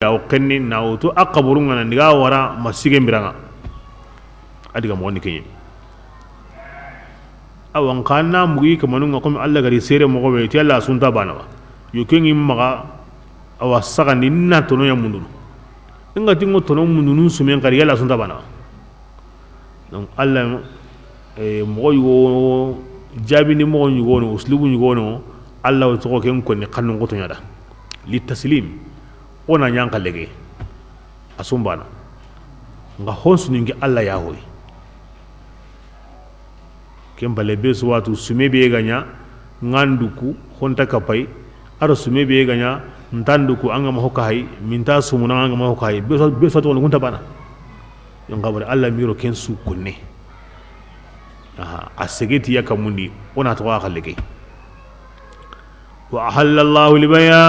Aw kenni na wutu a kaburun na ndiga wara masige mbiranga adiga mo ni kenye awan kanna mugi kamanu nga komi alla gari sere mo be ti alla sunta bana wa yo kengi maga awa sagandi na tono ya mundunu nga tingo tono mundunu sumen kari yalla sunta bana donc alla mo yo jabi ni mo nyugono uslubu nyugono alla o to ken ko ni kanu ngoto nyada li taslim ona nyanka lege asumbana nga honsu ningi alla ya hoy kembale be suwatu sume be ganya nganduku honta kapay aro sume be ganya ntanduku anga ma hokka hay minta sumuna anga ma hokka hay be suwatu ngunta bana yonga bare alla miro ken su konne aha asegeti yakamundi ona to akhalege wa ahalla Allahu libaya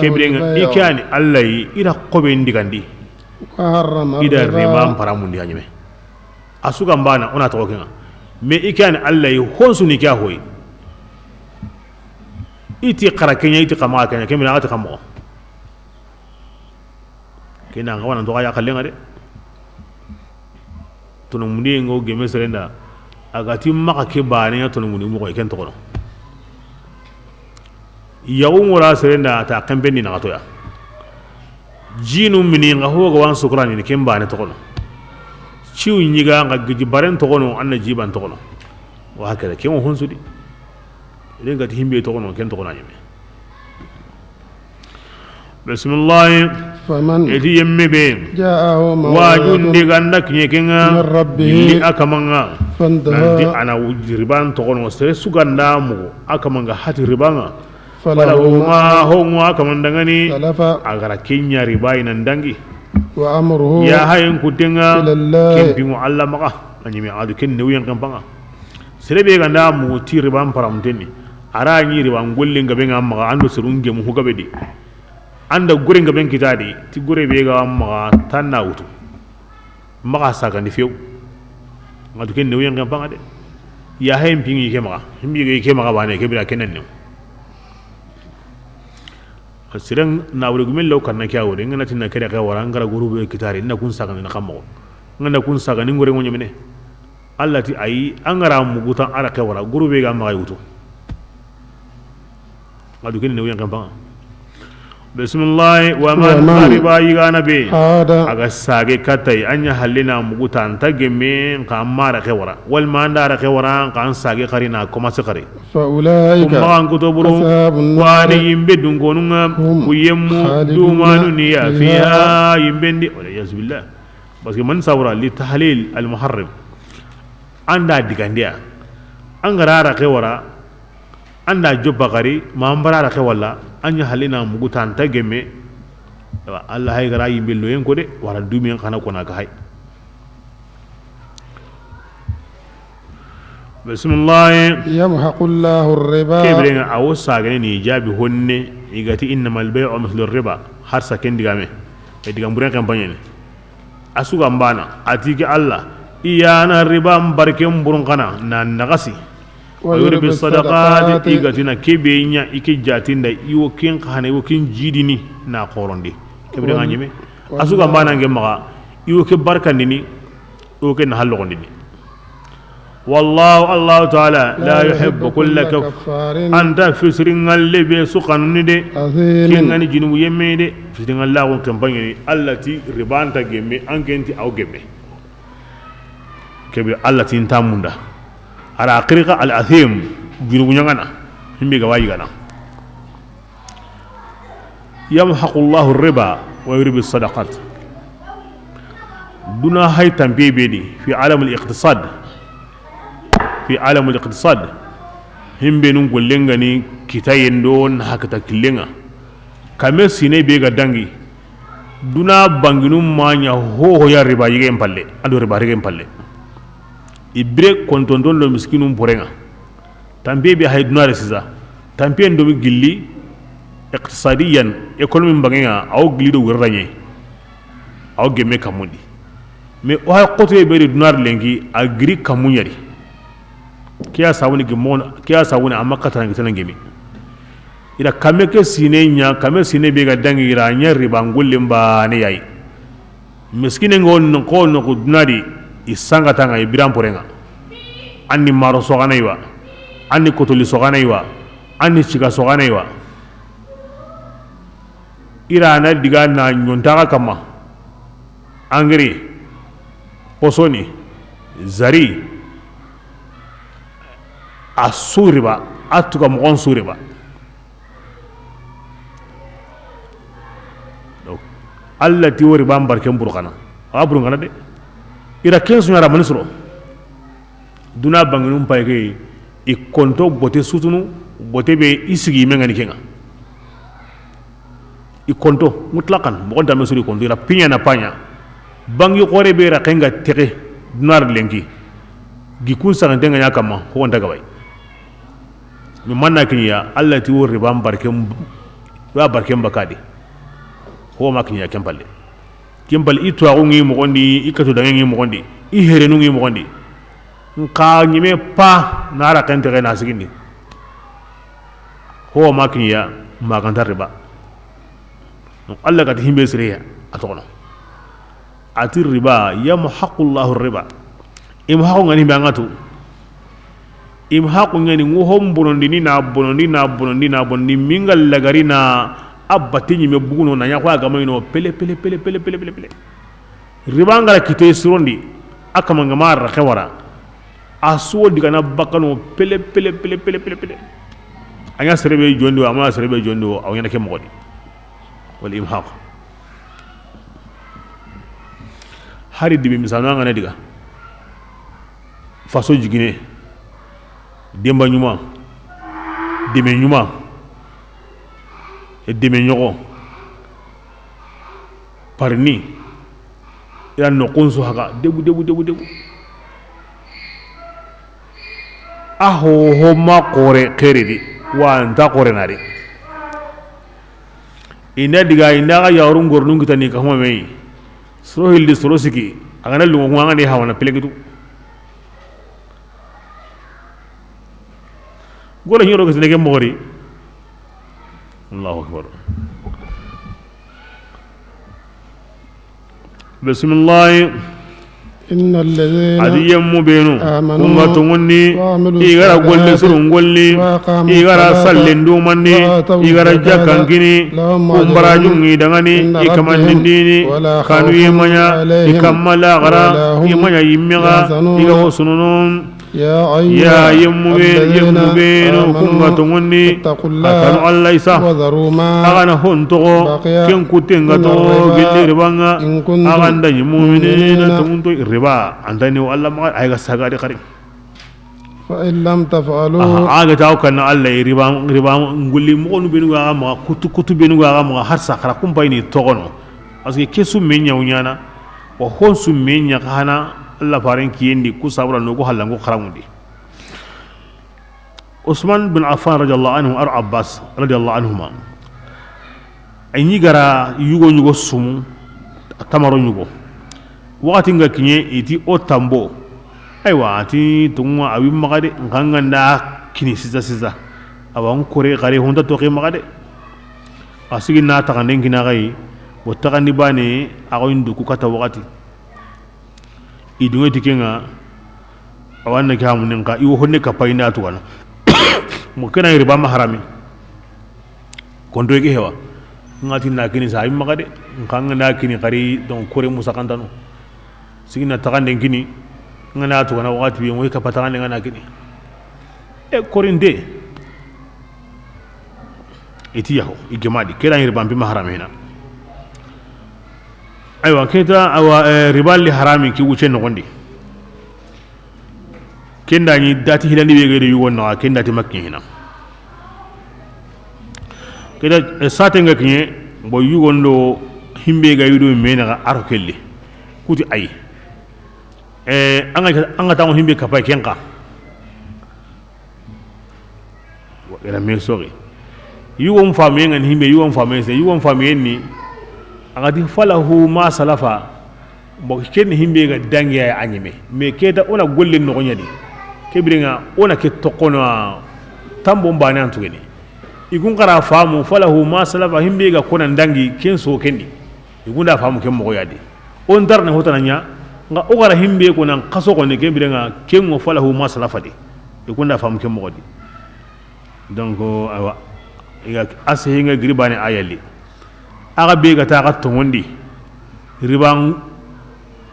kebrenga ikani alla yi ira qobe ndigandi ida riba paramundi hanyme asuga mbana ona to kenga me ikani alla yi honsu ni kya hoy iti qara kenya iti qama kenya kemina ati qamo kena ngawana ndo ya khalenga de tono mundi ngo geme serenda agati maka ke baane ya tono mundi mo ken tokono yawu ngora serenda ta kembe ni na to ya jinu mini nga ho go wan sukrani ni ken baane tokono ciu nyiga nga giji baren tokono anna jiban tokono wa hakada ken honsudi lenga ti himbe tokono ken tokono anyime bismillah faman edi yemme be ja'ahu wajundi ganda kinyekenga min rabbih li akamanga fantaha nanti ana riban tokono sere suganda mu akamanga hati ribanga falahu ma hongo akamandangani salafa agara kenya ribai nandangi wa amruhu ya hayen kutenga ila kempingo alla maka anyime adu ken newiyan kampanga sere be ganda mu ti riban paramteni ara nyi riban golle ngabe ngamma ando serunge mu hugabe di anda gore ngaben kitadi ti gore be ga ma tanna wutu maka saka ni few ngadu ken newiyan kampanga de ya hayen pingi ke maka himbi ke maka bane ke bira kenen ne siran na wuri gumin law kan na kya wuri ngana tinna kere ka wara ngara guru be kitari na kun saka na kammo ngana kun saka ni ngore ngonye mene alla ti ayi angara mugutan ara ka wara guru be ga ma yuto ngadu ken newiyan kampanga bismillah wa man riba yigana be aga sage katay anya halina muguta anta gemme ka mara khewara wal manda ra khewara kan sage qarina koma se qari fa ulaika kuma an kutuburu wa ni yimbe dungonunga kuyemmu dumanu ni ya fiha yimbendi wala yazbillah parce que man sawra li tahlil al muharrim anda digandia angara ra khewara anda jobba qari mambara ra khewala anya halina muguta anta gemme Allah hay gara yimbe loyen ko de wara dumi en kana kona ka hay bismillah yamhaqu Allahu ar-riba kebrenga awo sagene ni jabi honne igati innamal bay'u mithlu ar-riba har saken digame e digam buren campagne ne asuga mbana atiki Allah iyana riba mbarke mburun kana na nagasi ويربي الصدقات إيغاتنا كبينيا إيكي جاتين دا إيوكين قهنا إيوكين جيديني نا قورون دي كبيرين غانيمي أسوغا مبانا نجمغا إيوكي باركان ديني إيوكي نحلقون ديني والله الله تعالى لا يحب كل كفار أنت فسرين اللي بيسوقانوني دي كينغاني جنو يمي دي فسرين الله وكمباني التي ربان تجمي أنكنتي أو جمي كبير التي انتاموندا على قرقة الأثيم جنوب نعنا هم بيجواي جنا يمحق الله الربا ويربي الصدقات دون هاي تنبيه بيدي في عالم الاقتصاد في عالم الاقتصاد هم بينون كلينغني كتاين دون هكذا كلينغا كم سيني بيجا دانجي دون بانجنو مانيا هو هو يا ربا يجيم بالي أدو ربا يجيم بالي ibre kontondon lo miskinum porenga tambe be hay dunare sisa tambe ndo gilli iqtisadiyan economy mbangenga aw gilli do wurranye aw gemme kamundi mais o hay qoto be de dunar lengi agri kamunyari kiya sawuni gemon kiya sawuni amakata ngi tan gemi Ira kame ke sine nya kame sine be ga dangi ira nya riba ngolle mbane yayi miskine ngon ko no ko dunadi isanga tanga ibiram porenga anni maro sogana iwa anni kotoli sogana iwa anni chiga sogana iwa ira na diga na nyontaga kama angri posoni zari asuriba atuka mogon suriba alla ti wori bam barken burkana a burkana de ira kensu nyara manisro duna banginum pay ke i konto bote sutunu bote be isigi mengani kenga i konto mutlaqan mo gonda mesuri konto ira pinya na panya bangi qore be ra kenga tege dunar lenki gikun sagantenga nya kama ko wonta gabay mi manna kinya alla ti wori bam barken wa barken bakadi ho makinya kempalle kempal itu agungi mogondi ikatu dangi mogondi i herenu ngi mogondi nka nyime pa nara kente na sigindi ho makinya maganta riba no alla kat himbe siriya atono ati riba yamhaqullahu riba imhaqu ngani bangatu imhaqu ngani ngohom bonondi ni na bonondi na bonondi na bonondi mingal lagari na abba tinyi me buguno na nyakwa ga mayno pele pele pele pele pele pele pele riba ngara kite surondi akama ngamara khawara asuwo digana bakano pele pele pele pele pele pele anya serebe jondi ama serebe jondi aw yana ke mogodi wal imhaq hari dibi misano ngana diga faso jigine demba nyuma deme nyuma deme ñogo parni ila no konso haka debu debu debu debu aho ho ma kore keredi wa nta kore nari ina diga ina ga yaru ngornu ngitani ka huma mei soro hildi soro siki agana lungo nganga ni hawana pelegitu gole nyoro ke sinege mori الله أكبر. بسم الله إن الذين عدي مبين آمنوا تغني وعملوا إيغارا قول الصالحات سرون قولي وأقاموا إيغارا الصلاة سلين دومني وآتوا إيغارا الزكاة جاكانكيني لهم كمبراجون أجرهم إيدغاني عند إكمان ربهم ننديني ولا كانوا خوف يمنيا عليهم إكمالا غرا ولا هم يمنيا يميغا يحزنون. إيغا سنونون يا يا أيها يمبين الذين يمبين آمنوا كونغا تغني اتقوا أكانوا الله الله إسا وذروا ما agana hontogo بقي ken kutenga من to الربا gelle ribanga إن كنتم aganda mu'minina مؤمنين tunto riba andani wa Allah ma ay ga saga de kare فإن لم تفعلوا aha aga taw kan Allah riba riba ngulli mo nu benu ga ma kutu kutu benu ga ma har sakara kum bayni togono parce que kesu men nyaw nyana wa honsu men nya kana Allah farin kiyendi ku sabra no ko halango kharamundi Usman bin Affan radiyallahu anhu ar Abbas radiyallahu anhuma ay gara yugo yugo sumu tamaro yugo wakati nga kinye iti o tambo aywa ati tungwa awi magade nganga kini sisa sisa awa nkore gare honda toke magade asigi na takande kina gai bo takandi bane ago nduku kata wakati idunge tikenga awanna ki hamunen ka iwo honne ka payina tuwana mo kena riba ma harami kondo ke hewa ngati na kini sa awi magade nganga na kini kari donc kore musa kantano sigina takande kini ngana tuwana wakati bi mo ka patakande ngana kini e korinde iti yaho igemadi kera riba mbi ma harami hina aywa keta awa riba li harami ki wuce no gondi kenda ni dati hilani be gede yugo no kenda ti makki hina keda sate nga kinye bo yugo ndo himbe ga yudo mena ga aro kelli kuti ay anga tango himbe kapay kenka era me sori yugo mfame ngan himbe yugo mfame se yugo mfame ni agati falahu ma salafa bo ken himbe ga dangi ay anyime me keta ona golle no nyadi kebringa ona ke tokono tambo mbane antugeni Igun kara faamu falahu ma salafa himbe ga konan dangi ken so kendi igun da faamu ken mogo yadi on darne hotana nya nga o gara himbe ko nan kaso ko ne ken birenga ken ngo falahu ma salafa de igun da faamu ken mogo di. Donc awa iga asehinga gribane ayali aga be ga ta ga tongondi riban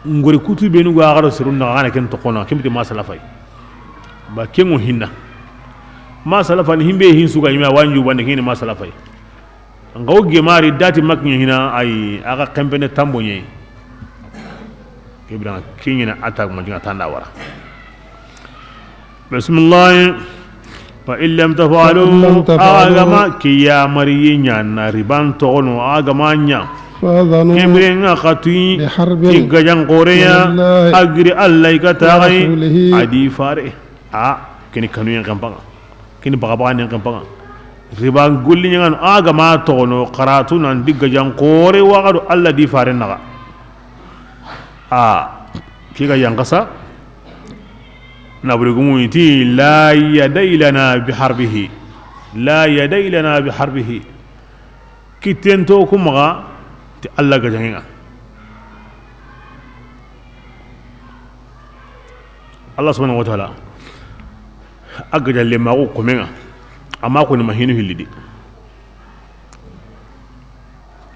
ngori kutu be nugo aga serun na gana ken tokona ken bi ma salafa ba ken ngo hinna ma salafa ni himbe hin suga nyima wanju bande ken ma salafa ngaw gemari dati maknya hina ay aga kempene tambo nye kebira kinyina attack ma jinga tanda wara. Bismillah. Fa in lam taf'alu agama kiyamari nya na riban tono agama nya kebira khati tigajan koreya agri Allah ka tagai adi fare a kini kanu yan kampanga kini baga yan kampanga riban gulli nyan agama tono qaratu nan digajan kore wagadu Allah di fare naga a kiga yankasa nabrugumu la yaday lana biharbihi la yaday lana biharbihi kitento kuma ti Allah gajanginga Allah subhanahu wa ta'ala agajalle mago komenga amma ko ni mahinu hilidi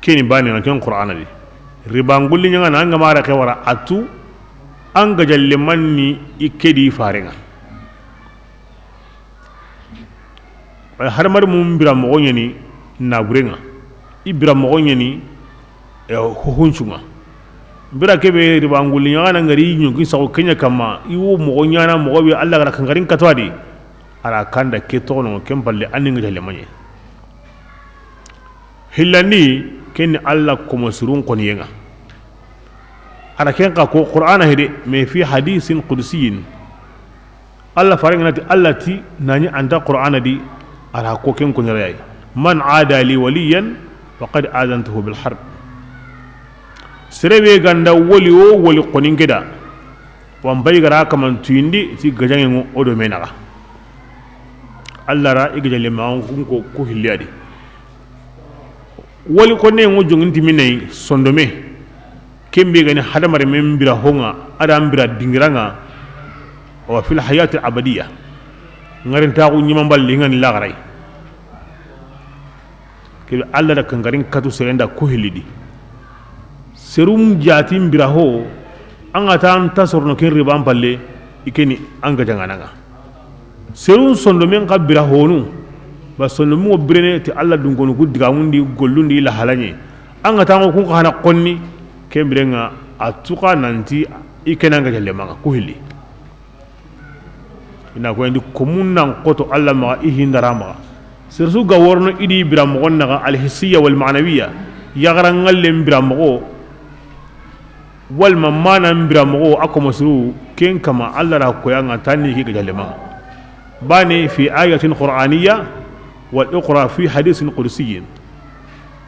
keni bani na ken qur'ana di ribangulli nyanga na anga mara kewara atu anga jalle manni ikedi farenga har mar mum bira mo nyani na burenga ibira mo nyani e hohunchunga bira kebe ribangulli nyanga na ngari nyugi sawo kenya kama iwo mo nyana mo bi Allah gara kangarin katwadi ara kanda ke tono kempalle aninga jalle manye hillani ken Allah ko surun kon yenga ara ken ka ko qur'ana hede me fi hadisin qudsiyin Allah faringati allati nani anta qur'ana di ara ko ken ko nyaray man aada li waliyan faqad adantuhu bil harb serebe ganda woli o woli koningeda wan bay gara kaman tuindi ti gajange odo menaga Allah ra igajale ma on ko ko hilliyadi woli ko ne ngo jonginti minay sondome kembe gani hadamare men bira honga adam bira dingiranga wa fil hayati abadiyya ngarin taaxu ñimambal li ngani lagaray ke Allah da kangarin katu serenda ko hillidi serum jati bira ho anga tan tasorno ken riban palle ikeni anga jangananga serun sondo men ka bira honu ba sondo mo birene ti Allah dun kono guddiga mundi gollundi la halanye anga tan ko ko hana konni kembirenga atuka nanti ikenanga jalle manga ko hilli ina ko indi komunnan qoto Allah ma ihindara ma sirsu ga worno idi bira mo naga alhissiyya wal ma'nawiyya yagarangal lem bira mo wal mamana bira mo akomo suru ken kama Allah ra ko yanga tanni ki jalle manga bani fi ayatin qur'aniyya wal ukhra fi hadithin qudsiyyin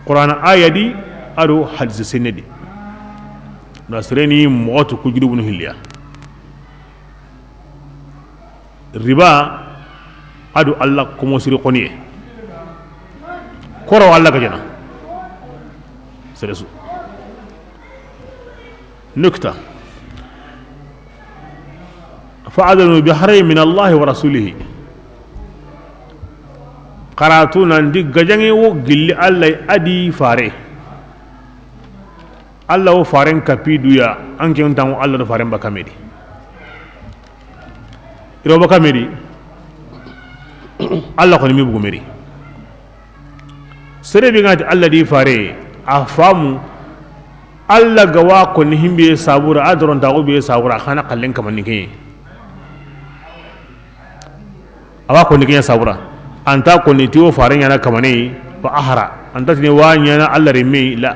qur'an ayadi ado hadith senedi nasreni moto kujurubun hilya riba ado Allah ko siri qoniye koro Allah ka jana seresu nukta fa'adanu bi harri min Allah wa rasulihi qaratu nan di gajange wo gilli Allah adi fare Allah wo faren kapiduya anke on Allah do faren bakamedi iro bakamedi Allah ko ni mi bugu meri sere bi ngati Allah di fare a famu Allah gawa ko ni himbe sabura adron ta go be sabura khana kallen kaman ni ke awa ko ni ke sabura anta ko ni tiwo faren yana kamane fa ahra anta tini wa yana Allah remi la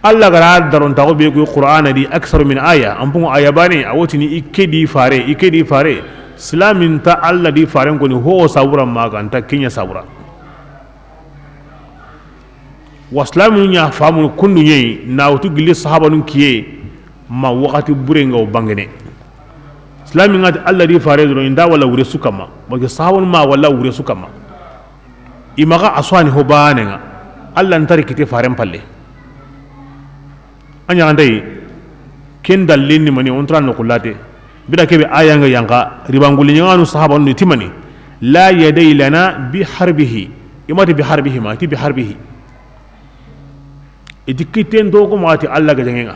Allah gara daron ta go be ko qur'ana di aksar min aya an bungo aya bane awoti ni ikedi fare islamin ta Allah di faren ko ni ho sabura ma ga anta kinya sabura waslamu nya famu kundu nyi na wutu gilli sahaba nun kiye ma wakati burenga o bangene islami ngati Allah di fare dro inda wala wure sukama ba sahaba ma wala wure sukama Imaga aswani hobanenga alla ntari kite faren palle anya andai ken dallin ni mani ontran no kullate bida kebe ayanga yanka ribanguli nyanu sahaba ni timani la yaday lana bi harbihi imati bi harbihi ma ti bi harbihi idikiten do ko mati alla ga jangenga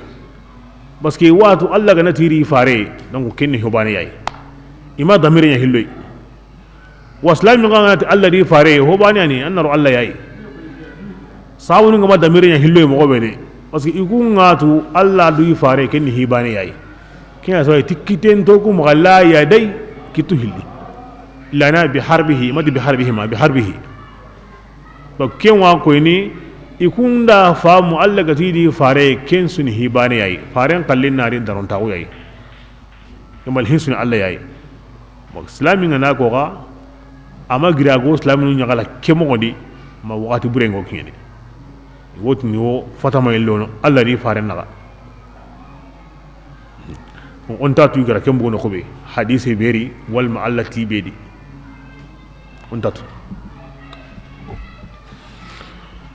parce que watu alla ga natiri fare donc ken ni hobane yayi ima damire nya hilloy waslami ga nati alla di fare hobane ani annaru alla yayi sawunu ngama damire nya hilloy mo be ne parce que iku ngatu alla du fare ken ni hibane yayi kina so tikkiten to ko mo la yaday kitu hilli lana bi harbihi madi bi harbihi ma bi harbihi ba ken wa ko ni ikunda famu alla gatidi fare ken sun hibane yayi faren kallin nari daron tawo yayi kamal hinsun alla yayi mo islami ngana ko ga ama girago islami nyagala kemo di ma wakati burengo kini woti ni wo fatama illono alla di faren naga on tatu gara kembo no khobe hadise beri wal ma alla tibedi on tatu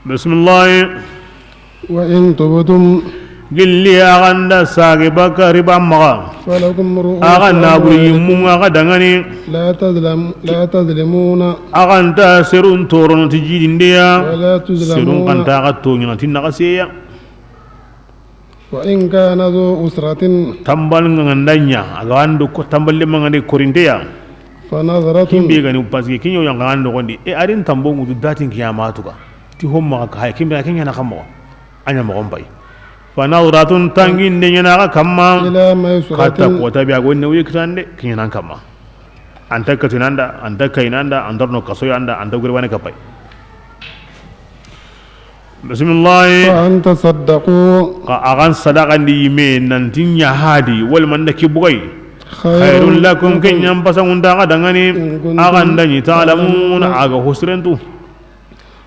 bismillah wa in tubtum gilli aganda sage bakari bamma falakum ru'usu aganda buri munga gadangani la tazlam la tazlimuna aganta serun torono tijidindeya wala serun tuzlamuna kanta gatto nyina tinna kasiya wa in kana dhu usratin tambal ngandanya agando ko tamballe mangande korinteya fanadharatun kimbe gani parce que kinyo yang ngando gondi e arin tambo ngudu datin kiyama tuka ti homma ka hay kimbe kinya na kammo anya mo gombay fanadharatun tangin de nyana kamma ila kata maysuratin ko tabi ago ne wi kitande kinya nan kamma anta katinanda anta kainanda andarno kasoyo anda anta gurwane kapay bismillah wa an tasaddaqu ka agan sadaqa ndi yime nanti nyahadi wal man da kibugay khairun lakum kinyam pasangunda ga dangani In kuntum agan danyi ta'lamun aga husrentu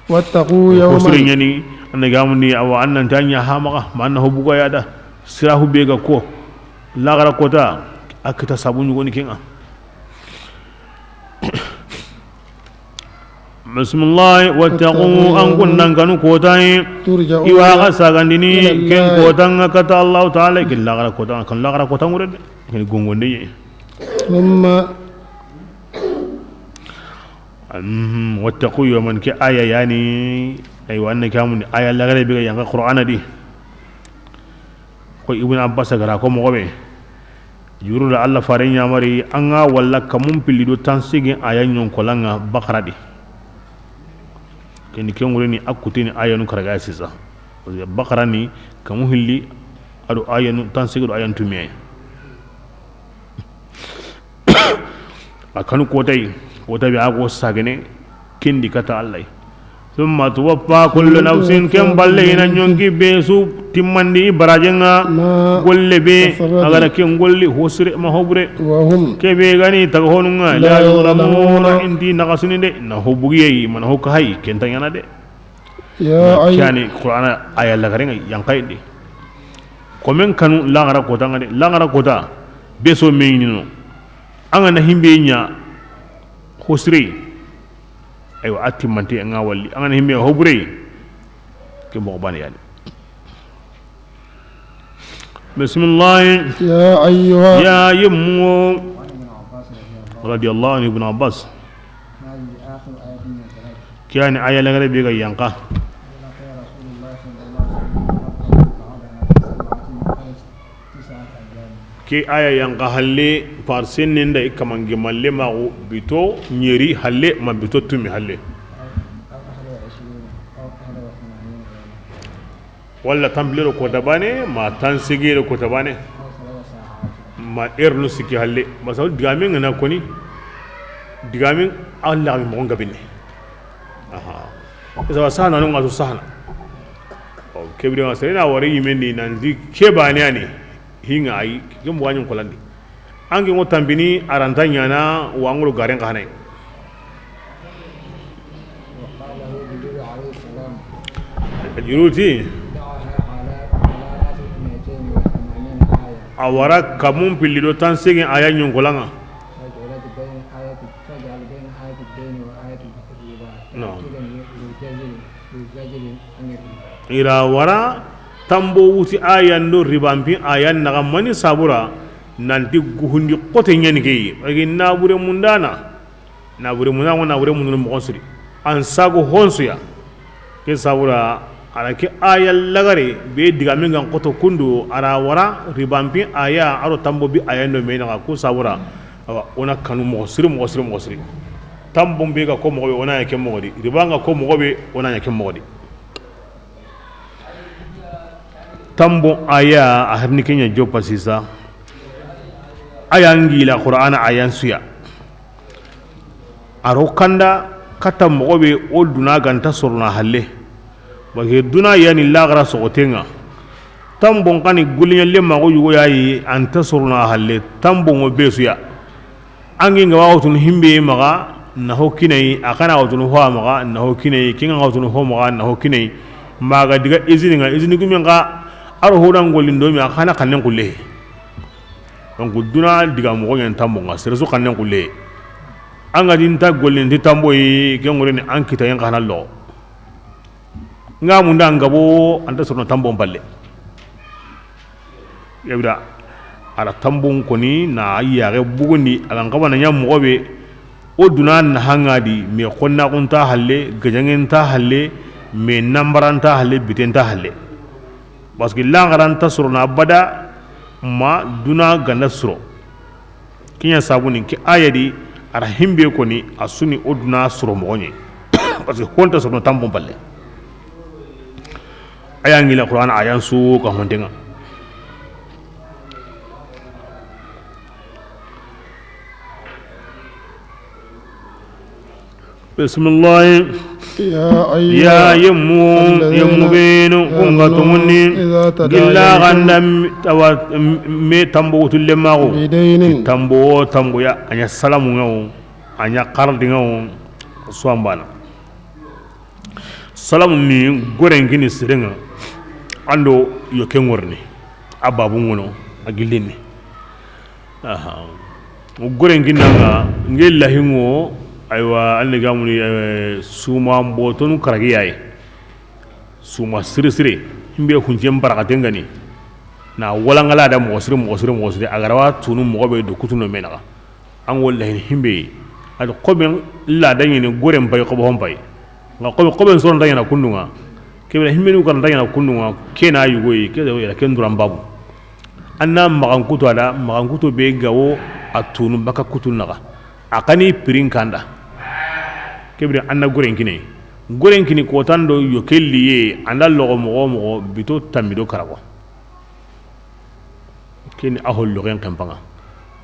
wattaqu yawman husren yani annaga munni awa annan tanya hamaga ma annahu bugaya da sirahu bega ko lagara kota akita sabun goni kinga bismillah wattaqu an kunnan kanu kotai turja'una iwa ga sagandini ila ken Allah. kotan kata Allah ta'ala ken lagara kota kan lagara kota ngure ken gongonde ye thumma wattaqu yawman ke aya yani aywa annaka mun aya lagara bi yanga qur'ana di ko ibn abbas gara ko mo be juru la alla fare nyamari anga walla kamun pilido tan sigi aya nyon kolanga bakara di ken ken wuri ni akute ni aya nu karaga sisa bakara ni kamu hilli ado aya nu tan sigi do aya tumiye akanu kotai kota bi ago sagene kendi kata allai thumma tuwaffa kullu nafsin kem balle na nyongi besu timmandi barajenga ma golle be kasabat. agara ken golli hosre ma hobre wa hum kebe gani tagahonunga la La yuzlamuna yuzlamuna. indi nagasuni de na hobugiyi man hokka hay kenta yana de ya ay yani qur'ana aya lagarenga yankai de komen kanu lagara kota ngade lagara kota beso meynino anga na himbe nya hosre aywa atti mante nga walli anga na himbe hobre ke mo bani yani bismillah ya ayyuha ya yimmu وعن ابن عباس رضي الله radiyallahu anhu ibn abbas هذه آخر آية نزلت kiyani aya lagare be ga yanka ولقي رسول الله صلى الله عليه وسلم ربه بعدها بسبعة أو تسعة أيام ke aya yanka halle parsen nenda ikamange malle mago bito nyeri halle ma bito tumi halle أو 21 أو 81 يوما walla tambilero kota bane ma tan segero kota bane أو ثلاث ساعات ma erno siki halle masal digamen ngana koni digamen alla mi mo ngabine aha isa sahana no ngaso sahana o kebri ma serena wari yimendi nanti kebani ani hinga ayi gem wanyon kolandi ange ngo tambini aranta nyana wangolo garen ka hanay وقال له جبريل عليه السلام juruti دعها على رأس 280 آية awara kamun pillido tan segin aya nyonkolanga فجعلت بين آية فاجعل بين آية الدين وآية الربا نعم. تأكيدا Ira wara tambo wuti ayan do ribampi ayan naga mani sabura nanti guhundi kote ñani keyi parce nabure mundana nabure mundana nabure mundana moxon siri an sago honsuya ke sabura ara ke aya lagare be diga min gan koto kundu ara wara ribampi aya aro tambo bi aya no me naga ku sabura awa ona kanu moxo siri moxo siri moxo siri tambo be ga ko moxo be ona ke moxo di ribanga ko moxo be ona ke moxo di tambo aya a harni kenya jopa sisa aya ngila qur'ana ayan suya aro kanda kata mogo be o duna ganta sorona halle bake duna yani lagara sogotenga tambon kani gulinya le mago yugo yayi anta sorona halle tambon o be suya angi ngawa tun himbe maga naho kinai akana watun ho maga naho kinai kinga watun ho maga naho kinai maga diga izini nga izini guminga aro hodan golindo mi akana kannen kulle donc duna diga mogo nyen tambo nga sereso kannen kulle anga dinta golindi tambo yi kengore ni ankita yen kana lo nga munda ngabo anta sorno tambo balle yabira ala tambo koni na yaare buguni ala ngaba na nyam mogo be o duna na hangadi me konna kunta halle gajangen ta halle me nambaranta halle bitenta halle parce que langaranta sorona abada ma duna ganda soro kinya sabuni ki ayadi ara himbe koni asuni o duna soro mogonye parce que honta soro tambon balle ayangi la qur'an ayan su ka hontenga bismillah ya yemu yemubinu kunga tumuni gilla gandam tawa me tambo tulle mago tambo tambo ya anya salamu ngawo anya qardi ngawo swambana salamu ni gorengini sirenga ando yoke ngorni ababu ngono agillini aha gorengini nga ngella hingo aywa alle gamuni suma mbotonu karagi yayi suma siri siri himbe hunje mbaraka ngani na wala ngala da mo siri mo siri mo siri agarawa tunu mo be do kutuno menaga an wallahi himbe ad qoben la da ngene gorem bay ko bon bay nga qobe qoben son da ngena kundunga kebe himbe nu kan da ngena kundunga kena yugoyi ke da wala ken duran babu anna magan kuto ada magan kuto be gawo atunu baka kutun naga akani pirin kanda kebri anna gorenkine gorenkini ko tando yo kelliye anda logo mogo mogo bito tamido karago ken ahol logen kampanga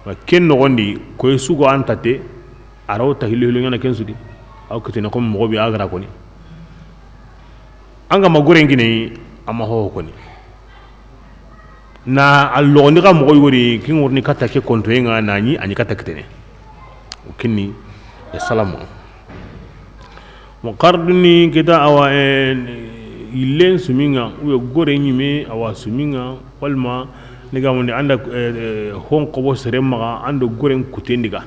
wa ken nogondi ko sugo antate araw tahillu hilu ngana ken sudi aw kitene ko mogo bi agra koni anga ma gorenkine ama ho koni na allo ni ka mogo yori kin worni kata ke konto nga nani ani kata kitene kini ya salamu mo qarduni kita awa illen suminga uye gore nyime awa suminga walma niga mo anda hon ko bo sere maga ando gore kutendiga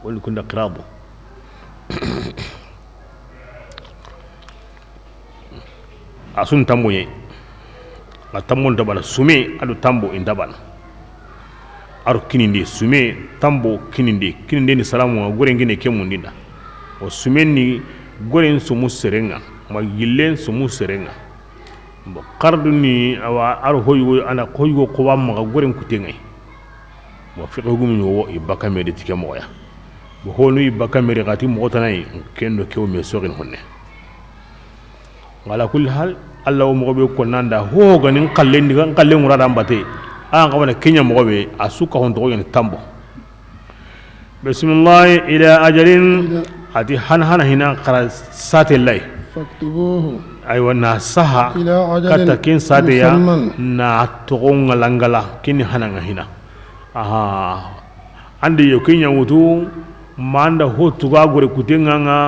wal kunda qirabo asun tamboye la tambon tabana sume ado tambo indabana aro kininde sume tambo kininde kininde ni salamu gore ngine ke mundinda o sume ni gore sumu serenga ma yillen sumu serenga bo qardu ni awa aro hoygo ana hoygo ko wam ma gore kutenga mo fiqhu gum yo ibaka me de tike moya bo honu ibaka me gati mo tanay kendo kew me sogin honne wala kulli hal alla o mo be ko nanda ho ganin qallen diga qallen ngura bate an qabana kenya mo be asuka hon to yani tambo bismillah ila ajalin ati han han hina qara sate lay faktubuhu aywa na saha ila ajalin kata kin sate ya na to ngalangala kin hananga hina aha andi yo kenya wutu manda ho tuga gore kutenga nga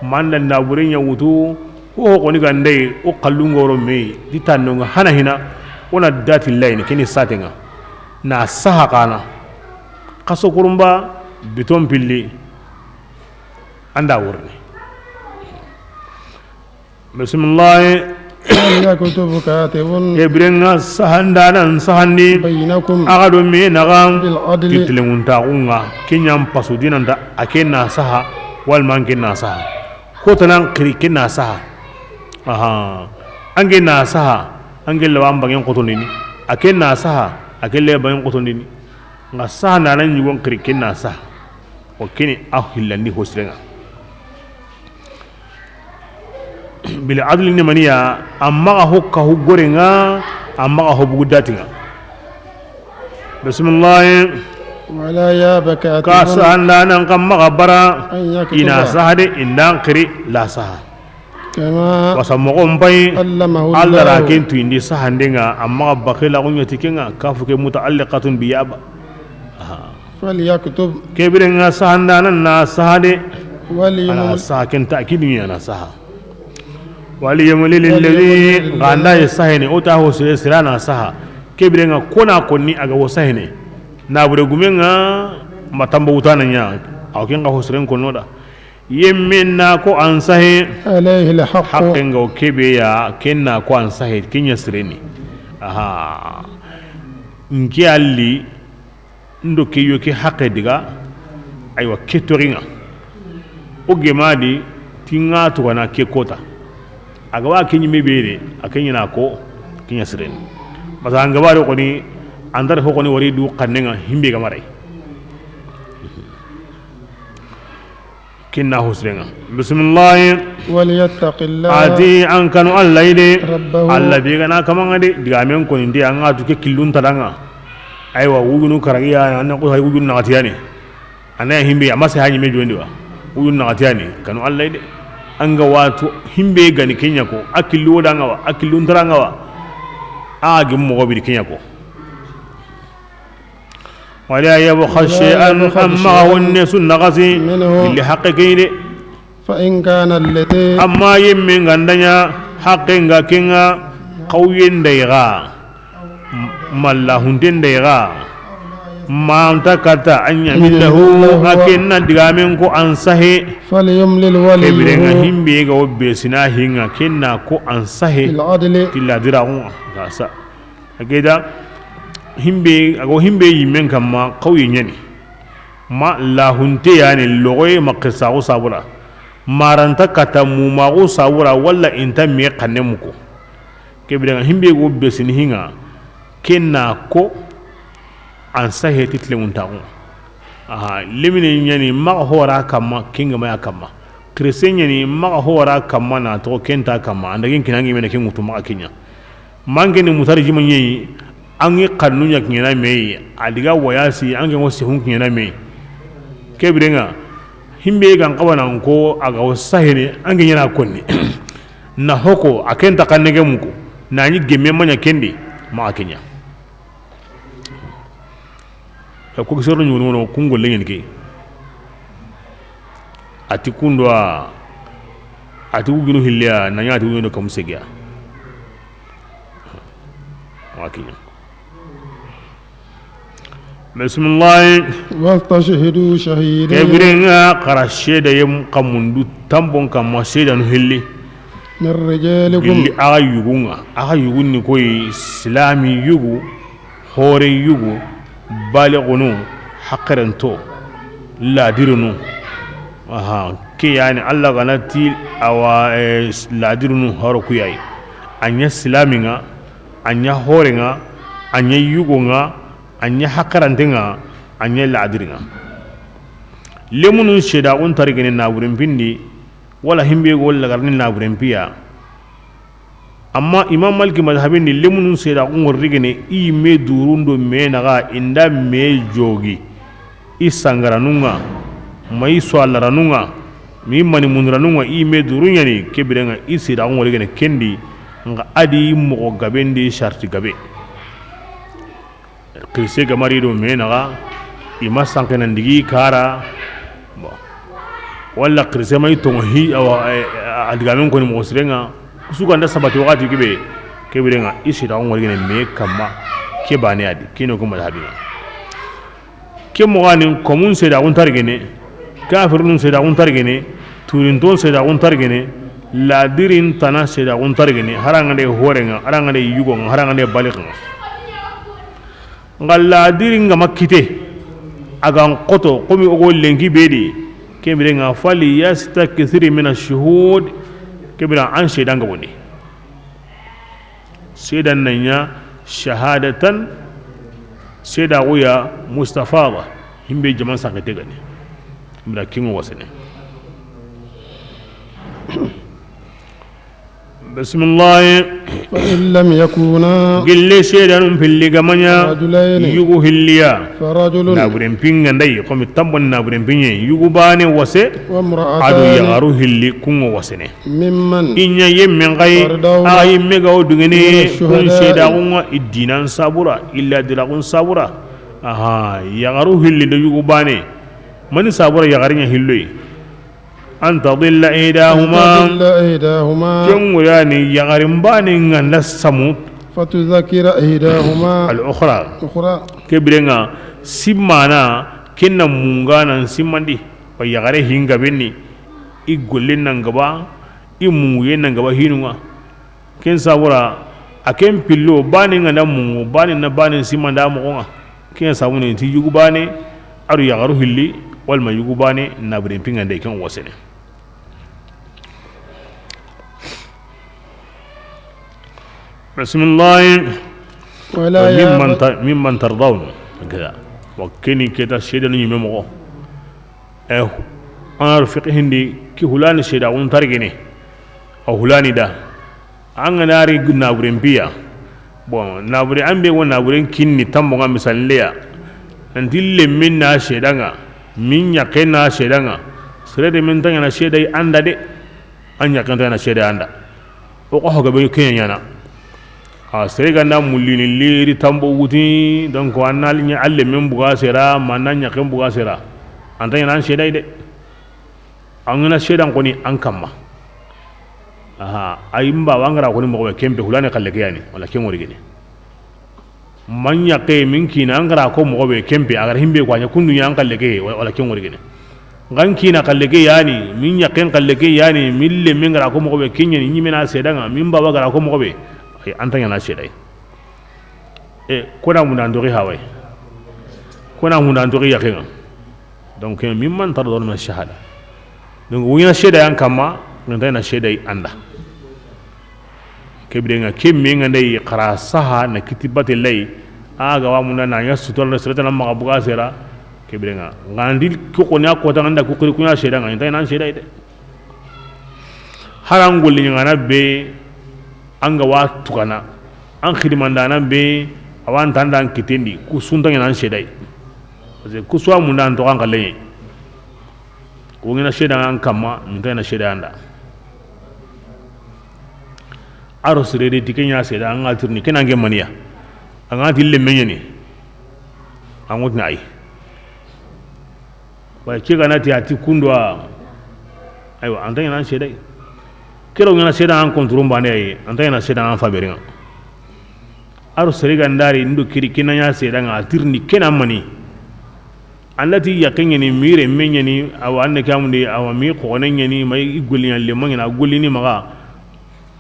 manda ndabure nya wutu ho ko ni gande o kallungoro me ditanno nga hana hina ona dati layni kini satenga na saha kana kaso kurumba biton pilli anda worni Bismillah. وليكتب كاتب Ebrenga sahandana sahandi بينكم agado me naga بالعدل titlenguntaxunga ke ñan pasu dinanta a ke na saha walima an ke na saha kotanan xiri ke na saha aha an ke na saha an ke laban bangen xotondini a ke na saha a ke leba bangen xotondini nka saha nana ɲugon xiri ke na saha o keni a hillandi hosirenga bil adli ni maniya amma ho ka ho gorenga amma ho bugudatinga. Bismillah. ولا ياب ka كاتب sahanda nan kan maga bara أن ina يكتب sahade indan kiri la saha كما wasa mogo mpai علمه alla ra الله ken tuindi sahandenga amma bakila kunyati kenga kafu ke muta'alliqatun bi yaba فليكتب kebirenga sahanda nan na sahade ana وليمل saha ken ta'kidin ana saha waliyamuli lilladhi ganda yasahene ota ho sire sirana saha kebirenga kona konni aga wo sahene na bure gumenga matamba utana nya aw kenga ho siren konnoda yemmen na ko an sahe عليه الحق haqqenga o kebe ya kenna ko an sahe kenya sireni aha nke alli ndo ke yo ke haqqe diga aywa ketoringa o gemadi tinga to wana ke kota aga wa kenyi mebere akenya na ko kenya sireni parce que anga bari koni andar ho koni wari du kannenga himbe ga marai kinna husrenga. Bismillah. وليتق الله ati an kanu alla ide ربه alla be gana kamanga de diga men ko ndi an atu ke killun tadanga aywa wugunu karagiya an ko hay wugunu nakatiyani anaya himbe amma sai hanyi me jondi wa wugunu nakatiyani kanu alla ide anga watu himbe gani kenya ko akillu wodanga wa akillun taranga wa a gi mo gobi kenya ko wala yabkha shay'an amma hunne sunnaqasi منه li haqqi فإن كان الذي amma yimmin gandanya haqqin ga kinga qawyin dayga mallahuntin dayga ma takata an yamillahu akinna digamen ko an sahe فليملل kebirenga وليه himbe ga wobbe sina hinga kinna ko an sahe بالعدل tilla dira on gasa ageda himbe ago himbe yimmen kamma qawyin yani ma lahunte yani logoy maqisa ko sabura maranta kata mumago sabura walla inta me kanne muko kebirenga himbe go wobbe sini hinga kinna ko an sahe title unta aha lemine nyani ma hora kamma kinga ma kamma kresen nyani ma hora kamma na to kenta kamma andagin kinangi mena kin mutu ma kinya mangeni mutarji manyi angi kanunya kinyana mei adiga wayasi angi ngo sehun kinyana mei kebirenga himbe gan kawana ko aga wasahene angi nyana konni na hoko akenta kanege muko na nyi gemme manya kendi ma kinya ko kisoro nyuno kungo lengen ke ati kundwa ati wugino hilya na nya ati wugino kamusegia wakinya. Bismillah. واستشهدوا شهيدين kebirenga qarasheda yem kamundu tambon kamma seda no hilli من رجالكم hilli aga yugunga aga yugunni koy islami yugu hore yugu baligunu haqqerento ladirunu aha ke yani alla ganati awa ladirunu horo kuyai anya islaminga anya horenga anya yugunga anya haqqerantenga anya ladiringa lemunu sheda on tarigene naburen pindi wala himbe go wala garni naburen piya amma imam maliki madhhabin ni lemunu seda on rigene i me durundo me naga inda me jogi i sangaranunga mai swalaranunga mi mani munranunga i me durunya ni kebirenga i seda on rigene kendi nga adi mo gabendi sharti gabe qise gamari do me naga ima sankena ndigi kara bo wala qise mai to hi awa adigamen ko ni mo sirenga suganda sabati wakati kibe kebirenga isida on warigene me kama ke bane adi kino ko madhabi ke mo gani komun seda on targene kafirun seda on targene turinton seda on targene Ladirin tana seda on targini harangande horenga harangande yugonga harangande balikanga ngal ladirin ga makkite agan qoto komi ogo lenki bedi kebire nga fali yastakthiri min ash-shuhud kebira an sedan ga woni sedan nanya shahadatan seda goya mustafada himbe jaman sakate gani mira kingo wasene. بسم الله. فإن لم يكونا قل سيدان في اللي قمنا يغو هليا فرجل نابرين بين داي قوم تامبون نابرين بين يغو باني وسي وامرأتان ادو يغارو هلي كونغو وسني ممن إن يمن غاي اي ميغاو دغني كون سيداغون الدينان صابورا إلا دلاغون صابورا اها يغارو هلي دو يغو باني من صابورا يغارين هلوي أن تضل إحداهما كم يعني يغرم باني نسمو فتذكر إحداهما الأخرى كبرنا سمانا كنا مونغانا سماندي ويغره هينغا بني إيغولين نغبا إيموين نغبا هينوا كن سابورا أكن بيلو باني نغنا مونغو باني نباني سماندا مونغا كن سابوني تيجو باني أرو يغرو هلي والما يغو باني نابرين بينغان دي كن وسنه. بسم الله. ممن ترضون كذا وكني كذا شيء ده نيمه اه أنا رفيق هندي كهولاني شيء ده ونترجني أو هولاني ده أنا ناري نابرين بيا bon نابرين أمبي ونابرين كني تام بعام مثلا ليا أنت اللي من ناشي ده من يقين ناشي ده سرد من تاني ناشي ده عند ده أن يقين تاني ناشي ده عند وقاه قبل كين يانا serega na mulini leri tambo wuti donc anal nya alle men buga sera manna nya kem buga sera anta nya nan shedai de angana shedan koni an kamma aha ayimba wangara koni mo kembe hulane kalle yani wala kem wori gene man ya ke min kina angara ko mo be kembe agar himbe ko nya kundu nya an kalle ke wala kem wori gene ngan kina kalle ke yani min ya ken kalle ke yani mille min gara ko mo be kinyen ni mena sedanga min baba gara ko mo be anta yana shedai e kona mun andori hawai kona mun andori yakinga donc mimman tardon min shahada donc wina shedai an kama nganta na shedai anda kebrenga kemme ngandai qarasaha na kitibate lay aga wa mun na yasutor na sirata na magabuga sera kebrenga ngandi ko konya ko ta nganda ko kuri kunya shedai nganta na shedai de harangol ngana be anga wa tukana an khidimandana be awan tandan kitendi ku sunta ngana shedai parce que ku suwa munda to an kale ko ngina sheda an kama minta na sheda anda aro sirede tikenya sheda an altirni kena nge mania an atille menyeni an wotna ay wa ke gana ti ati kundwa aywa an tangina shedai kero ngana seda an kontrol bane ay anta na seda an faberinga aro serega ndari ndo kiri kinanya seda nga tirni kena mani andati yakengeni mire menyeni awa anne kamundi awa mi qonengeni may igolinya le mangina golini maga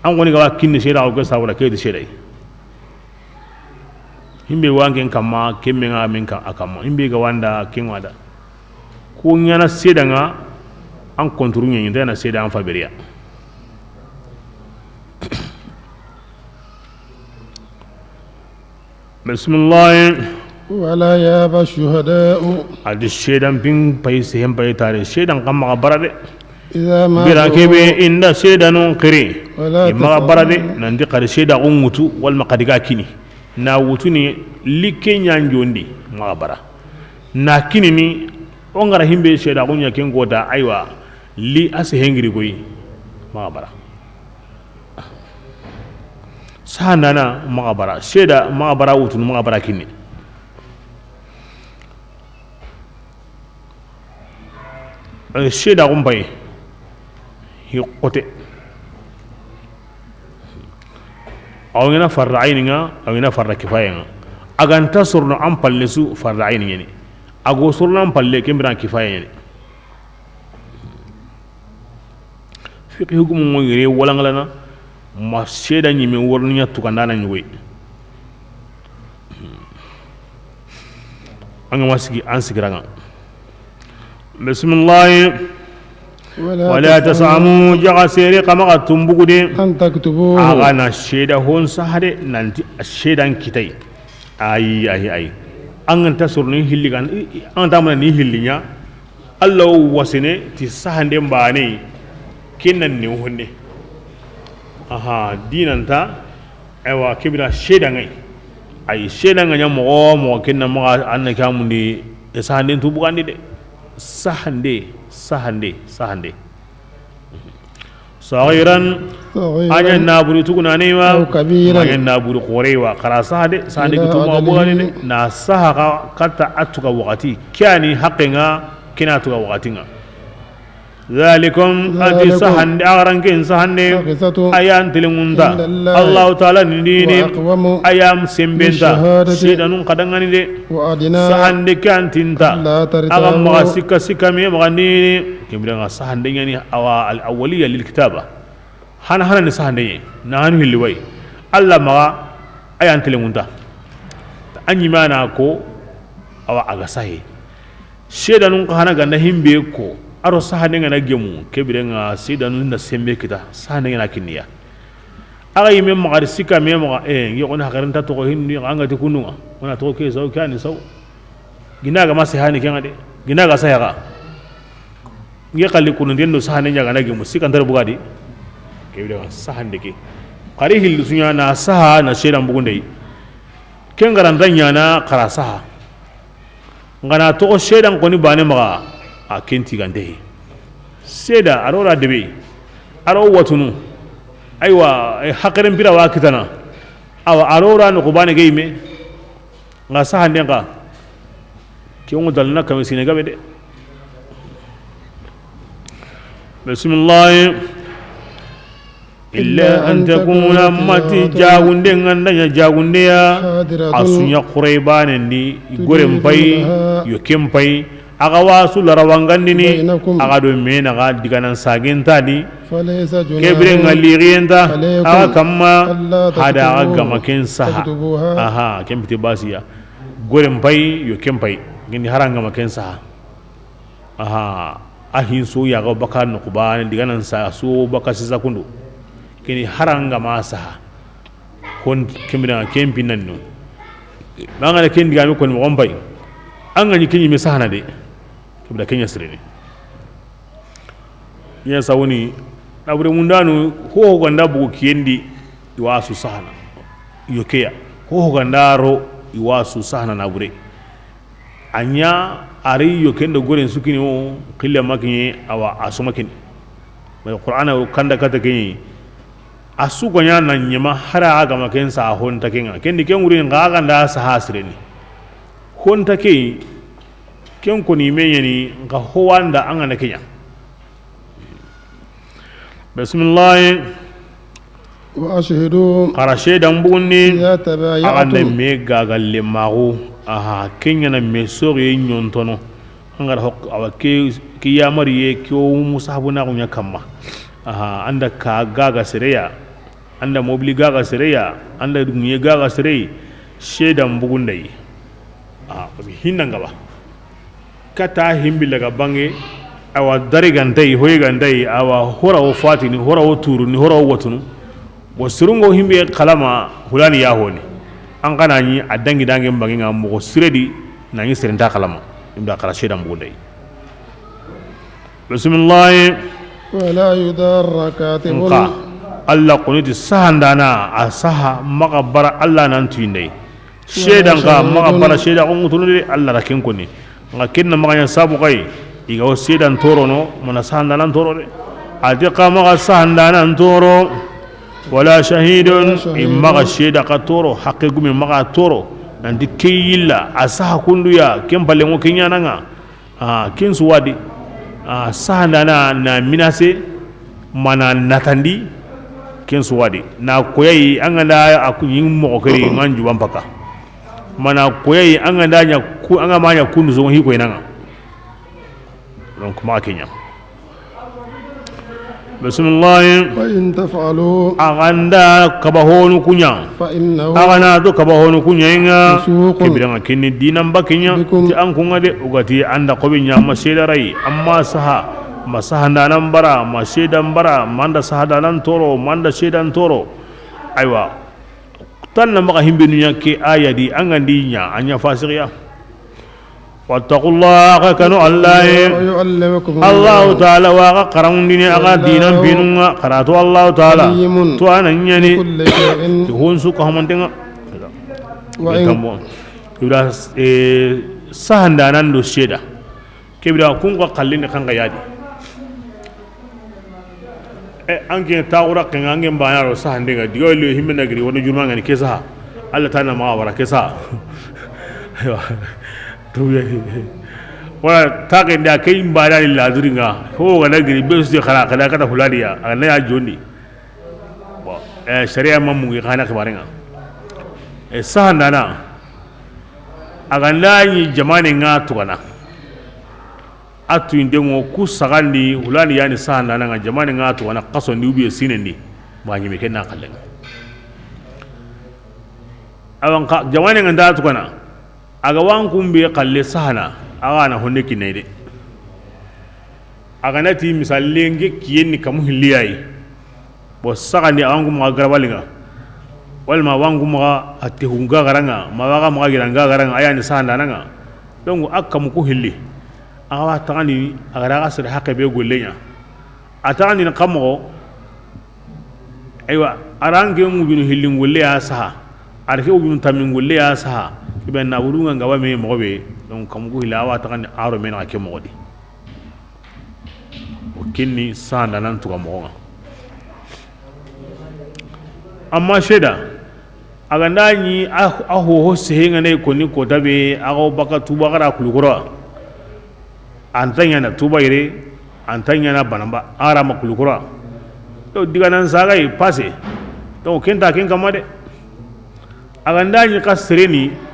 an goni ga kinni seda o ga sawra ke de seda himbe wangen kama kemme nga men ka akama himbe ga wanda kenwada ko ngana seda nga an kontrol ngeni na seda an faberia. بسم الله. ولا يابى الشهداء عد الشيدان بين باي سهم باي تاري شيدان قام غبرة إذا ما براكب إن شيدان قري ما غبرة نندي قد شيدا غمتو والمقدقا كيني ناوتوني لكي ينجوندي ما غبرة ناكيني ongara himbe sheda gunya ken goda aywa li ase hengiri goyi ma gabara sanana magabara sheda magabara wutun magabara kinni sheda gumbay hi qote awngina farra ayninga awngina farra kifayenga aganta sorno am pallesu farra ayni ngeni ago sorno am palle kembran kifaye ngeni Fiqh hukumu ngire walangalana ma seda nyime worniya tukandana nyuwe an ga masigi an sigiranga bismillah wala tasamu jaga sere kama tumbugude an taktubu aga na sheda hon sahade nanti shedan kitai ayi ayi ayi an ta surni hilligan an ta mana ni hillinya Allah wasine ti sahande mbane kenan ne honne aha dinanta aiwa kibira sheda ngai ay sheda nganya mo mo kenna mo anna kamundi sahande tubugandi de sahande sahande sahande sagiran anya naburu tuguna nema anya naburu qorewa qara sahade sahande kutuma bugani na saha kata atuka wakati kyani haqqinga kina tuka wakatinga ذلكم أتي سهند أغرنكين سهند أيام تلمونتا الله تعالى نديني أيام سمبنتا سيدانون قدنغني دي سهند كان تنتا أغم مغا سكا سكا مي مغنيني كمبرنا سهند يعني أو الأولية للكتابة هنا هنا نسهند نحن اللي وي الله مغا أيام تلمونتا أني ما ناكو أو أغساهي سيدانون قهنا غنهم بيكو aro sahane ngana gemu kebire nga sidanu na sembe kita sahane ngana kinniya aga yime magari sika me maga ngi ona hakaranta to hinni anga te kununga ona to ke saw kani saw ginaga ma sahane kenga de ginaga sahaga ngi kalli kunu den no sahane nyaga na gemu sika ndar bugadi kebire nga sahande ke qari hillu sunya na saha na shedan bugunde kengaran danya na qara saha ngana to shedan koni bane maga a kenti gande seda arora debe aro watunu aiwa hakaren bira wa kitana awa arora no kubane geime nga sahande nga kiongo dalna kam sine gabe de bismillah illa an takuna mati jagunde nganda ya jagunde ya asunya quraybane ni gorem pay yo kempay aga wasu larawangandini aga do mena ga diganan sagenta di kebre ngaliriyenta aga kamma hada aga gamaken saha aha kempiti basiya gorem pay yo kempay ngini haranga maken saha aha ahin so ya ga baka no kubani diganan sa so baka sisa kundu kini haranga ma saha kon kemina kempinan no banga ken digami kon mo gompay anga ni kinyi me sahana de kibda kenya sirene ya sawuni abure mundanu ho ganda bugu kiendi iwasu sahana yokeya ho ganda ro iwasu sahana na bure anya ari yokendo goren sukini o qilla makinye awa asumakin ma qur'ana kanda kata kenyi asu gonya na nyema hara aga makensa honta kenga kendi kenguri nga ganda saha sirene honta ke ken ko ni menyani nga howanda anga na kenya bismillah wa ashhadu qarashe dambunni anga me gagalle mago aha kenya na me sori nyontono anga hok awa ke kiyamari ye ko musabuna kunya kamma aha anda ka gaga sereya anda mobili gaga sereya anda dunye gaga serei shedan bugundai ah hinna ngaba kata himbi laga bange awa dari gantai hoy gantai awa hora o fatini hora o turuni hora o watunu wasurungo himbe kalama hulani ya honi an kana ni adangi dange bange ngam mo siredi nangi sirenta kalama imda kala shedan bugundai bismillah wala yudarra katibun alla quniti sahandana asaha magabara alla nan tuindai shedan ka magabara sheda ko ngutunu alla rakin koni ngakin na maganya sabu kai iga o sedan toro no mana sahandana toro de atiqa maga sahandana toro wala shahidun imma sheda ka toro haqqi gumi maga toro nanti kiyilla asaha kunduya kempale ngo kinyana nga ah kinsu wadi ah sahandana na minase mana natandi kinsu wadi na koyai anganda akunyin mo keri nganju bampaka mana koyai anganda nya ku anga manya kundu zo hi koy nanga donc ma kenya Bismillah. Wa in taf'alu. Aganda kabahonu kunya. Fa innahu. Agana to kabahonu kunya inga. Fusuqun. Kibiranga kinni dinan bakinya. Bikum. Ti an kunga de ugati anda kobi nya maseda rai amma saha masaha ndanan bara maseda bara manda saha danan toro manda sedan toro. Aywa tan na maka himbe nunya ke aya di angandi nya anya fasiya. Wattaqullaha kanu Allah yu'allimukum Allah ta'ala wa qaran dini aga dinan binunga qaratu Allah ta'ala to anan yani kulli shay'in hon su ko hamantenga wa in ibra sahanda nan do seda kebira kun ko kallin kan ga yadi anke tawra kan ange bayaro sahande ga digo le himbe nagri wono jurma ngani kesa Allah ta'ala ma wara kesa. Aywa wala take nda kai mbara ni laduringa ho ga nagri be su khara kada kada huladiya ana ya joni bo sharia mamu ga kana kibaringa sahanda na aga ndayi jamane nga tugana atu indengo ku sagandi hulani yani sahanda na nga jamane nga tugana kaso ndi ubiye sinendi ba nyime kenna kallenga awan ka jamane nga nda tugana aga wankumbe kalle sahana aga na honne kinede aga nati misalenge kiyenni kamu hiliyai bo sagandi awangu ma garabalinga walma wangu ma atehunga garanga ma waga ma giranga garanga ayani sahana nanga donc akam ko hilli aga wa tagani aga raga sir hakke be gollenya atani na kamo aywa arange ngubinu hilli ngolle ya saha arke ubinu tamin golle ya saha iben na wurunga ngawa me mobe donc kam ko hilla wa tagani aro men ake mogodi o kinni sahana nan tuga mogonga amma sheda aga ndani aho sehenga ne koni kotabe aga baka tuba gara kulukura antanya na tuba ire antanya na banamba ara makulukura to diga nan saga yi passe to kenta ken kamade aga ndani ka sereni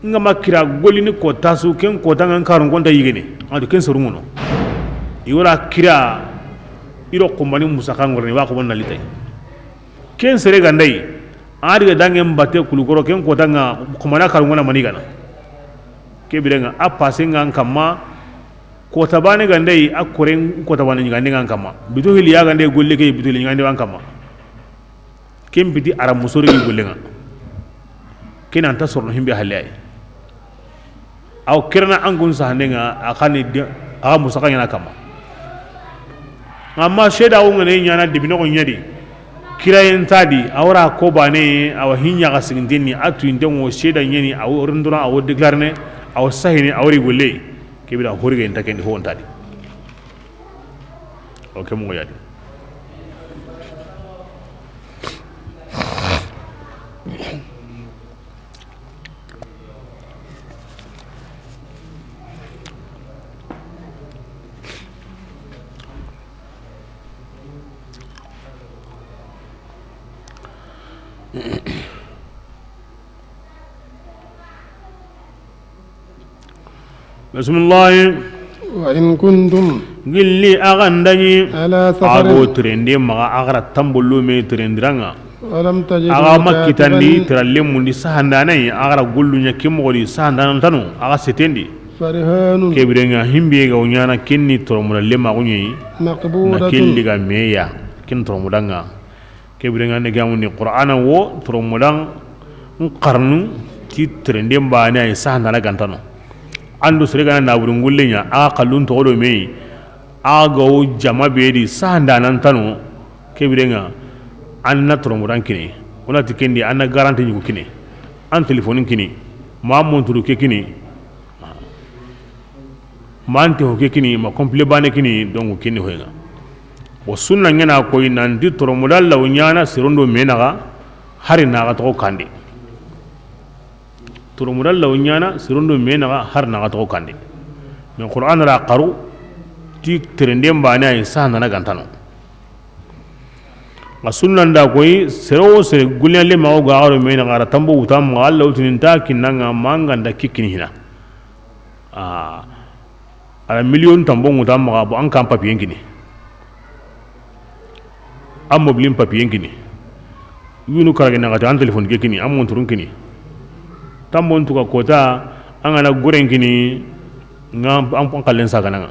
nga makira golini kotasu ken kota ngan karun konta yigene adu ken sorungono iwara kira iro kombani musaka ngorni wa ko bonna litay ken sere gandai ariga dange mbate kulukoro ken kotanga komana karungona manigana ke birenga a passé ngan kama kota bane gandai a koren kota bane ngande ngan kama bito hiliya gandai golle ke bito hiliya ngande wan kama ken bidi ara musori golle nga ken anta sorno himbe halle ay aw kirna angun sahne nga akani aga musaka ngana kama amma sheda wongene nyana dibino ko nyadi kirayen tadi awra ko bane aw hinya ga sigindini atu indengo sheda nyeni aw rindura aw declarne aw sahini awri golle kebira horige en takendi ho on tadi o kemo yadi Bismillah. Wa in kuntum gilli agandani ala safarin ago trende maga agara tambolo me trendiranga walam tajid aga makitandi tralle mundi sahandanai agara gollunya kemogodi sahandanan tanu aga setendi farihanun kebirenga himbe ga unyana kenni toromula lema gunyi na maqbudatun kelli ga meya ken toromudanga kebirenga ne gamundi qur'ana wo toromudan qarnu ti trende mbani ay sahandana gantano andu sere na burungullenya a kallun togodo me aga o jama bedi sahanda nan tanu kebirenga anna toromudan kini wona tikendi anna garanti nyugo kini an telefoni kini ma monturu ke kini ma ante ho ke kini ma complet bane kini donc kini hoyga o sunna ngena koy nan di toromudal law nyana sirondo menaga hari naga to kande toromudal law nyana sirondo menaga har naga to kande men qur'an ra qaru ti trende mbane ay sahana na gantano ma sunna nda koy sero sere gulyale ma o gaaro menaga ra tambo utam ma Allah utinin ta kinanga manganda kikini hina a ala million tambo utam ma bo an kan papier ngini An mobili papier kini yunu karage na an téléphone ke kini an monturun kini tambon tuka kota an gana goren kini nga an kallen saga nga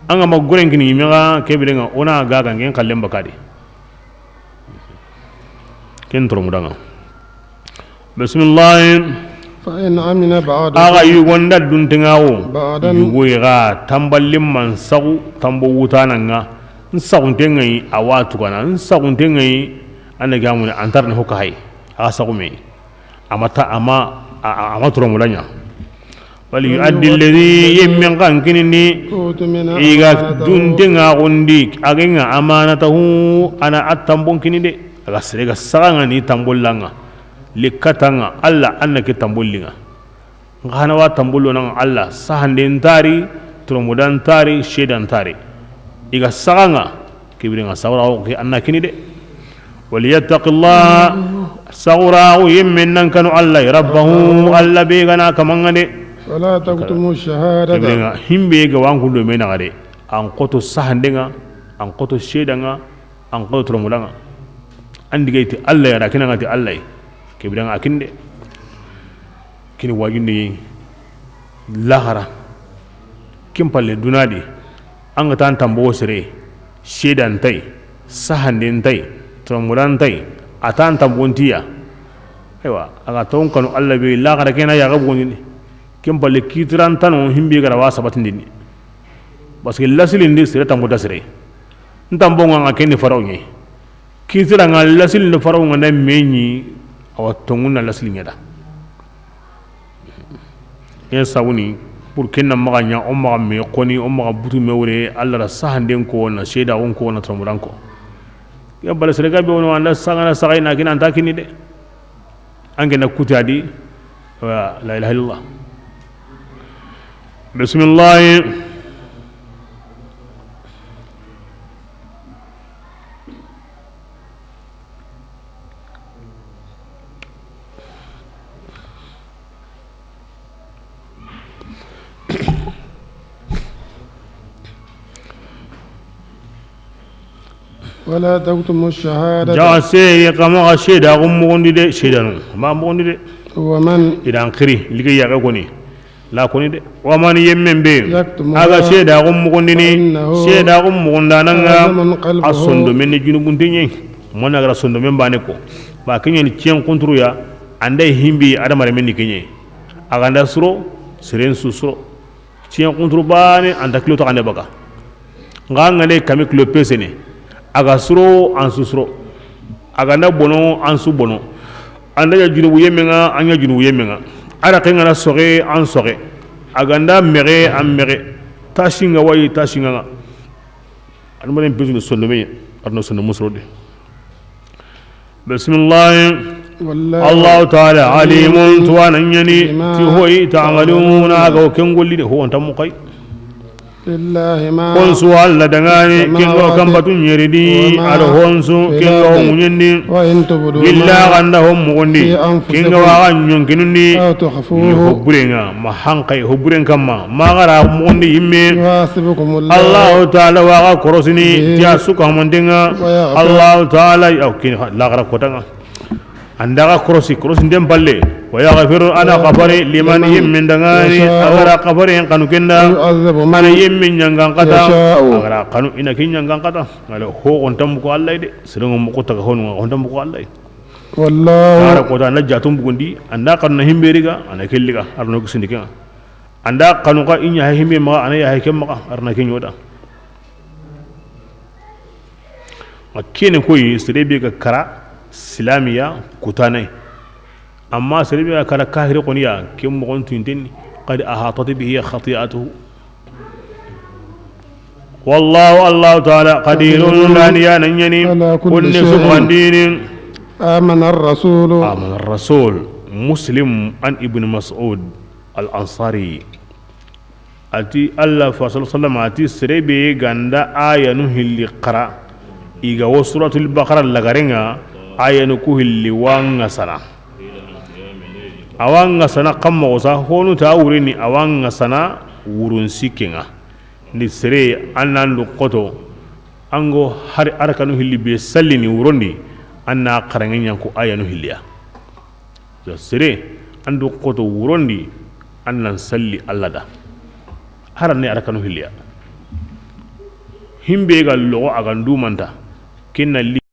an ga ma goren kini mi ga kebire nga ona ga ga ngen kallen bakadi ken toro mudanga bismillah fa in amina ba'd aga yugonda duntingawo yugo ga tamballim man sagu tambo wutana nga nsagunte ngai awatu kana nsagunte ngai anda gamu antar ne hokka hay aga sagu me amata ama ama toro mudanya wal yu'addi alladhi yemmen kan kinini iga duntinga gondi agenga amanatahu ana atambon kinide aga serega saganga ni tambollanga likatanga alla annake tambollinga ngana wa tambollo nan alla sahanden tari toromudan tari shedan tari iga saganga kibiringa sawra ke anna kinide waliyattaqillah sawra yemmen nan kanu alla rabbahu alla be gana kamangade wala taktumu shahadata kibiringa himbe ga wangundo mena gade an qoto sahandenga an qoto shedanga an qoto toromudanga andi gaiti alla ya rakina ngati alla kebiranga akinde kini wajindi lahara kimpalle dunadi anga tan tambo sere shedan tay sahanden tay tromuran tay atan tambontiya aywa aga ton kanu alla be lahara kena ya gaboni kimpalle kitran tano himbe gara wa sabatindi parce que lasilindi sere tambo dasere ntambo nga kenni faraw ni kitran nga lasilindi faraw nga na menyi awa tonguna lasli ngeda ken sawuni pour kenna maga nya o maga me koni o maga butu me wure alla la sahanden ko na sheda on ko na tromuran ko ya bala serega be wono anda sangana sagay na kina anta kini de ange na kutadi wa la ilaha illallah bismillah ولا تكتموا الشهادة جاسي كما شهادة غمغوندي دي شهادة ما مغوندي دي ومن إذا انخري لكي يغوني لا كوني دي ومن يمن بي هذا شهادة غمغوندي ني شهادة غمغوندا نغا أصندو من جنوبنتي ني من أغرا صندو من بانيكو با كني تيان كونترو يا أندي هيمبي أدمار من كني أغاندا سرو سرين سوسرو تيان كونترو باني أندا كيلو تاندي بكا غانغالي كامي كيلو بيسني aga suro an susuro aga na bono an su bono anda ya junubu yemenga an ya junubu yemenga ara kenga na soge an soge aga nda mere an mere tashinga wayi tashinga nga anuma den pesu sonno me arno sonno musro de bismillah allah ta'ala alimun tuwananyani ti hoyi ta'maluna aga kengolli de ho on tamu kai lillahi ma honsu alla dangani kingo kambatun yeridi ala honsu kingo munyendi wa in tubudu illa ganda hom mugondi kingo wa nyonkinundi hobburenga ma hanqay hobburen kamma ma gara mugondi yimme allah ta'ala wa ga korosini tiya suka mondenga allah ta'ala aw kin la gara kotanga andaga korosi korosi ndem balle wa yaghfiru ana qafari liman yimmin dangani agara qafari en kanu kenda man yimmin nyangan qata agara kanu ina kin nyangan qata ngale ho on tam ko Allah de siringo mo ko taga honu on tam ko Allah wallahu ara ko ta najatum bugundi anda kanu himberiga ana kelliga arno ko sindika anda kanu ka inya himbe ma ana ya hakem ma arna kin yoda makene koyi sirebe ga kara silamiya kutanai amma sirebe ga kara kahiri qoniya kim mo gontu qad ahatat bihi khati'atuhu wallahu allah ta'ala qadirun la yanani kulli subhanin amana ar-rasul amana ar-rasul muslim an ibn mas'ud al-ansari ati allah fa sallallahu alaihi wasallam ati sirebe ganda ayanu hilli qara iga wo suratul baqara lagarenga ayanu ku hilli wanga sana awanga sana kamma wasa honu ta wurini awanga sana wurun sikenga ni sere annan lu koto Ango har arakanu hilli be sallini wurondi anna qarange ñanko ayanu hilliya yo sere andu koto wurondi annan salli alla da haranne arakanu hilliya himbe ga logo aga ndumanta kenna li.